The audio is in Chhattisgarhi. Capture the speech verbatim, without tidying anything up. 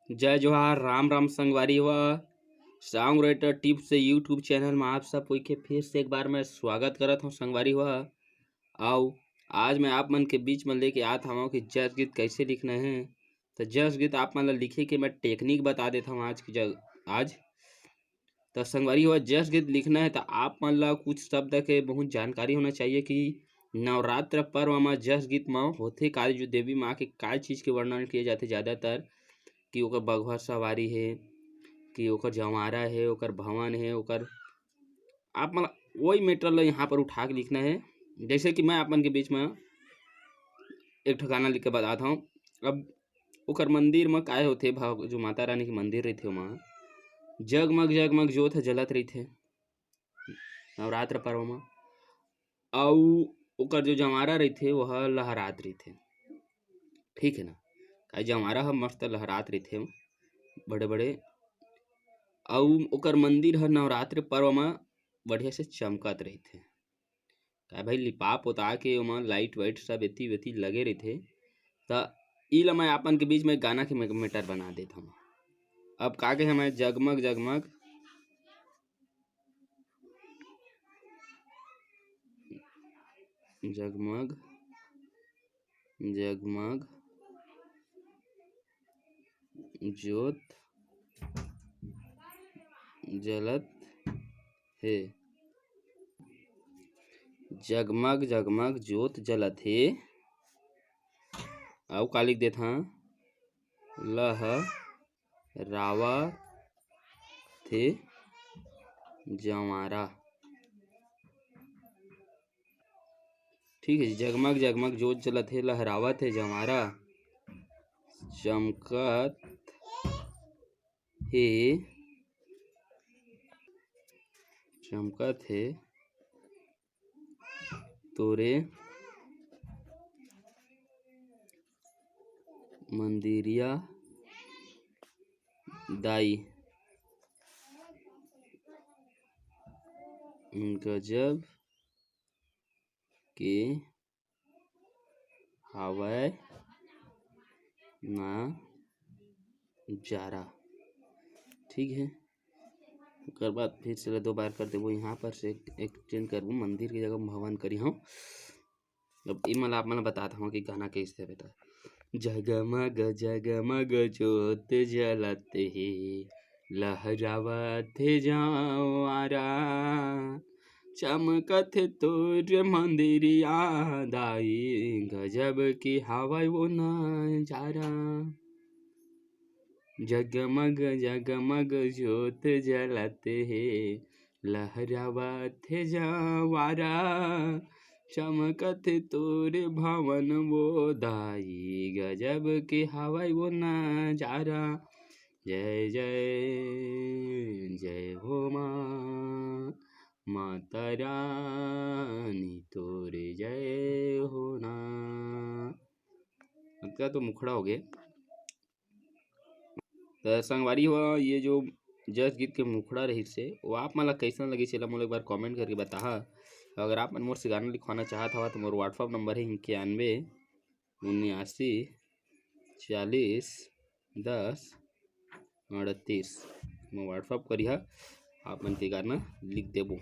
जय जोहार, राम राम संगवारी हो। Songwriter Tips से YouTube चैनल में आप सब कोई के फिर से एक बार मैं स्वागत करत हूँ संगवारी हो। आओ, आज मैं आप मन के बीच में लेके आत हवं कि जस गीत कैसे लिखना है। तो जस गीत आप मन ला लिखे के मैं टेक्निक बता देता हूँ आज की जग आज। तो संगवारी हो, जस गीत लिखना है तो आप मन ला कुछ शब्द के बहुत जानकारी होना चाहिए कि नवरात्र पर्व में जस गीत में होथे का, जो देवी माँ के का चीज के वर्णन किए जाथे ज्यादातर, कि ओकर बघवा सवारी है, कि ओकर जंवारा है, ओकर भवन है, ओकर आप मन ला वही मैटर ला यहाँ पर उठा के लिखना है। जैसे कि मैं आप मन के बीच में एक ठो गाना लिख के बताता हूँ। अब ओकर मंदिर में काय होथे, भग जो माता रानी के मंदिर रहिथे ओमा जगमग जगमग जोत ह जलत रहिथे नवरात्र पर्व में। अउ ओकर जो जंवारा रहिथे वह लहरात रहिथे, ठीक है ना। का जंवारा ह मस्त लहरात रहिथे बड़े बड़े। अउ ओकर मंदिर ह नवरात्र पर्व में बढ़िया से चमकत रहिथे। का भाई लिपा पोता के ओमा लाइट वाइट सब एती वेती लगे रहिथे। त ई ला मैं आपन के बीच में गाना के मैटर बना देत हूँ। अब का के हमें जगमग जगमग जगमग जगमग जोत जलत हे। जगमग जगमग जोत जलत हे। अउ का लिख देत हन, लहरावत हे जंवारा। ठीक है जी, जगमग जगमग जोत जलत हे, लहरावत हे जंवारा, चमकत हे, चमकत हे तोरे मंदिरिया दाई, गजब के हावय नजारा। ठीक है, ओकर बाद फिर से दो बार कर देबो, यहाँ पर से एक्सचेंज करबो, मंदिर के जगह भवन करी हूँ। अब इमन ला आप मन ला बतात हूँ कि गाना कैसे बेटा। जगमग जगमग जोत जलत हे, लहरावत हे जंवारा, चमकत हे तोर मंदिरिया दाई, गजब के हावय वो नजारा। जगमग जगमग जोत जलत हे, लहरावत हे जंवारा, चमकत हे तोर भवन वो दाई, गजब के हावय वो नजारा। जय जय जय हो माँ माता रानी तोरे जय हो ना। अतका तो मुखड़ा हो गए। त संगवारी हो, ये जो जस गीत के मुखड़ा रहिस हे, वो आप मन ला कैसन लगिस, एला मोला एक बार कमेंट करके बताहा। अगर आप मन मोर से गाना लिखवाना चाहत हवा, तो मोर WhatsApp नंबर है इक्यानवे उन्यासी चालीस दस अड़तीस। मैं WhatsApp करिहा, आप मन के गाना लिख देबो।